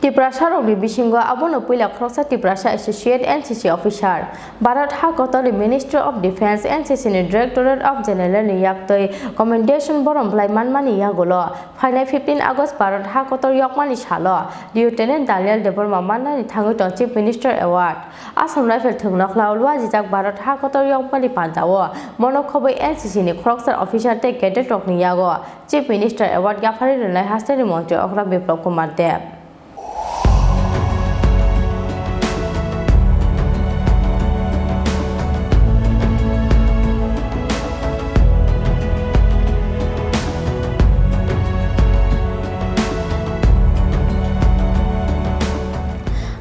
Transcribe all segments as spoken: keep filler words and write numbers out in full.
Tiprasarokni bisingo abono puila khoroksa Tiprasa Associate N C C officer, Bharat Ha Kotorni Ministry of Defence, N C C ni Directorate of General ni yaktwi commendation borom bwlai manmani yagulo phainai fifteen August Bharat Ha Kotor yokmani salo Lieutenant Daniel Debbarma mannani thangwi tong Chief Minister Award. Assam Rifle thwng nokhlao luajijak Bharat Ha Kotor yokmani pandao bono khobwi N C C ni khoroksa officer tei cadet rokni yago Chief Minister Award yapharwi rwnai hasteni montri okra Biplab Kumar Deb.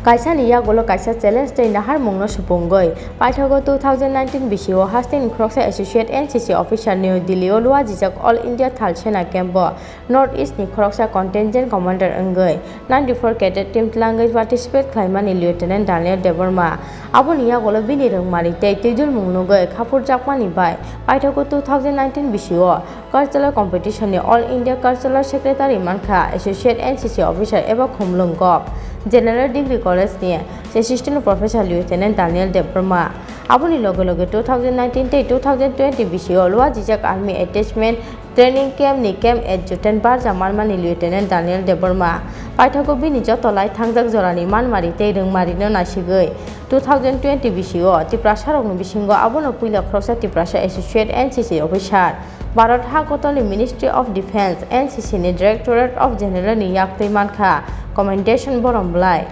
Kaisani yagulo kaisa challenge tei naharmungno supungwi paithago two thousand nineteen bisio hasteni khoroksa Associate N C C officer New Delhi o luajijak All India Thal Sena camp o North East ni khoroksa contingent commander wngwi ninety-four cadet team twlangwi participate khlaimani Lieutenant Daniel Debbarma. Aboni yagulo bini rwngmani tei twijulmung nugwi khapurjakmani bai paithago two thousand nineteen bisio Cultural Competition ni All India Cultural Secretary mankha Associate N C C Officer eba Khumlwng Govt. General Degree College ni Assistant Professor Lieutenant Daniel Debbarma. Aboni loge loge two thousand nineteen tei two thousand twenty bisio luajijak Army Attachment Training Camp ni Camp Adjutant barja manmani Lieutenant Daniel Debbarma. Paithago bini joto lai thangjak jorani manmari tei rwngmarino naisigwi two thousand twenty bisio Tiprasarokni bisingo abono puila khoroksa Tiprasa Associate N C C Officer, Bharat Ha Kotorni Ministry of Defence, N C C ni Directorate of General ni yaktwi mankha Commendation borom bwlai.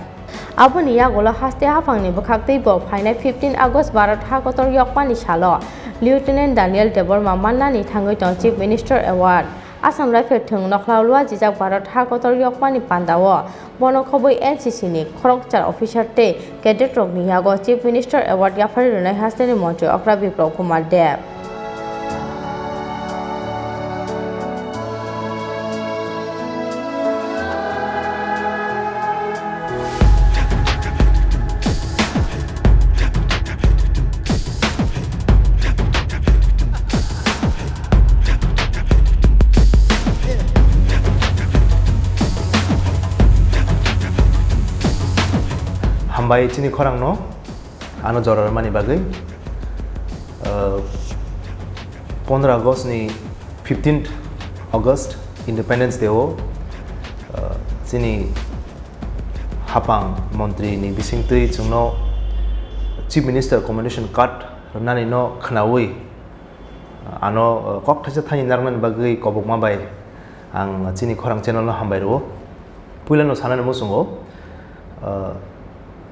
Aboni yagulo haste haphangni bwkhaktwi bo phainai fifteen August Bharat Ha Kotor yokmani salo Lieutenant Daniel Debbarma mannani thangwi tong Chief Minister Award. Assam Rifle thwng nokhlao luajijak Bharat Ha Kotor yokmani pandao bono khobwi N C C ni khoroksa officer tei cadet rokni yago Chief Minister Award yapharwi rwnai hasteni montri okra Biplab Kumar Deb. Hambai chini khorangno. Ano jora rwmani bagwi, uh, pondro August ni fifteenth August Independence Day o, uh, chini hapang montri ni bisingtwi chwngno Chief Minister Commendation Card rwnani no khwnawi, uh, ano, uh, kok thaisa thani narwknani bagwi kobokma bai ang chini khorang channel no hambai rwo. Puilano sanani muchungo, uh,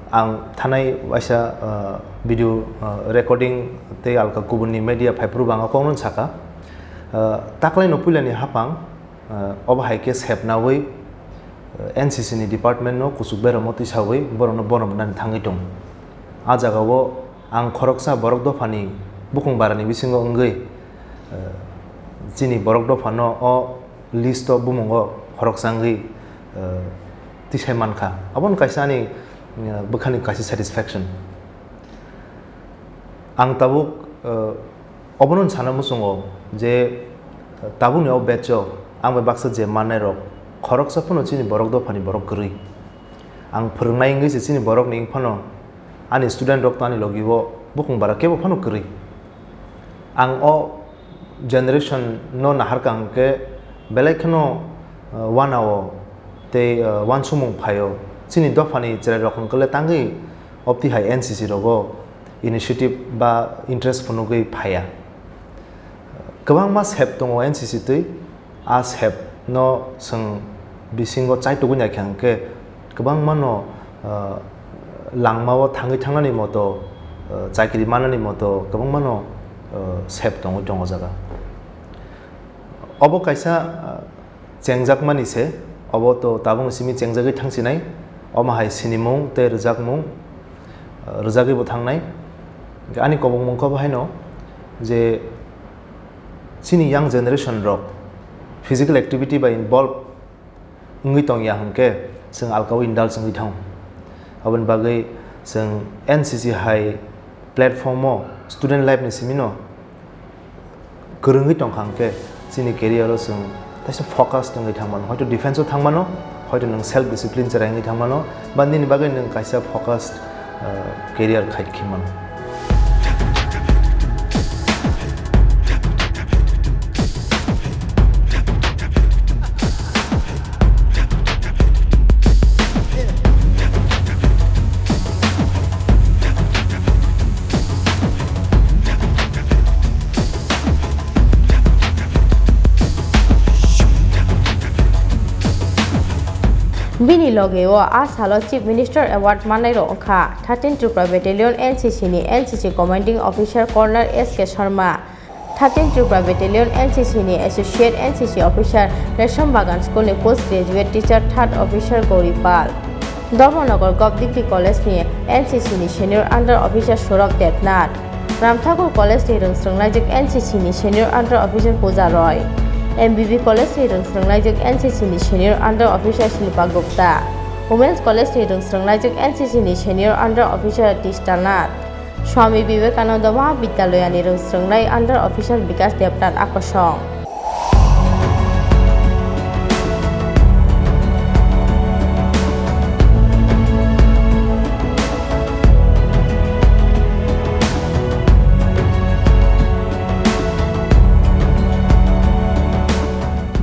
ang thanai waisa, uh, video, uh, recording tei alka kubunni media phaiphuru bangma kokno saka. Uh, taklaino puilani hapang, uh, obo hai khe sepnawi, uh, N C C ni department no kuchuk beramo tisawi borokno borom rwnani thangwi tongo. A jagao ang khoroksa borok dophani bukung barani bisingo wngwi, uh, chini borok dophano o list o bumungo khoroksa wngwi, eh, tisai mankha. Abono kaisa ani, eh, bwkhani kaisa satisfaction. Ang tabuk, eh, obono sana muchungo je, eh, tabukni o batch o ang bai baksa je mannai rok khoroksa phano chini borok dophani borok kwrwi. Ang phwrwngnai wngwi se chini borokni wngphano ani student rok to ani logi o bukung bara kebo phano kwrwi. Ang o generation no naharkha hwnkhe belai kheno, uh, wanao tei, uh, wansukmung phaio. Chini dophani chwrai rok hwnkhe le tangwi opti hai N C C rogo initiative ba interest phunugwi phaiya. Kwbangma sep tongo N C C twi, a sep no chwng bisingo chaitugwi naikha hwnkhe kwbangma no, uh, langmao thangwi thangnani moto, uh, chakri mannani moto kwbangma no, uh, sep tongwi tongo jaga. Obo kaisa, uh, chengjakmani se, obo to tabukni simi chengjagwi thangsinai, omo hai sinimung tei rwjakmung, uh, rwjagwi bo thangnai. Ani kobokmung khe bo haino je chini young generation rok physical activity bai involve wngwi tongya hwnkhe chwng alkao indulge wngwi thango. Aboni bagwi chwng N C C hai platform o student life ni simi no kwrwngwi tongkha hwnkhe chini career o chwng teisa focus wngwi thangmano, hoito defense o thangmano, Hoito nwng self discipline chwrai wngwi thangmano, ba nini bagwi nwng kaisa focused, uh, career khai khe mano. Bini loge o a salo Chief Minister Award mannairok wngkha thirteen Tripura Battalion N C C ni N C C Commanding Officer Colonel S K Sharma, thirteen Tripura Battalion N C C ni Associate N C C Officer, Resham Bagan School ni Post Graduate Teacher Third Officer Gauri Pal, Dharmanagar Govt Degree College ni N C C ni Senior Under Officer Saurabh Debnath, Ram Thakur College ni rwngsrwngnaijwk N C C ni Senior Under Officer Puja Roy, M B B College ni rwngsrwngnaijwk N C C ni Senior Under Officer Shilpa Gupta, Women's College ni rwngsrwngnaijwk N C C ni Senior Under Officer Tishta Nath, Swami Vivekananda Mahavidyalaya ni rwngsrwngnai Under Officer Bikash Debnath a kosong.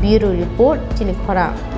Bureau Report, Chini Khorang.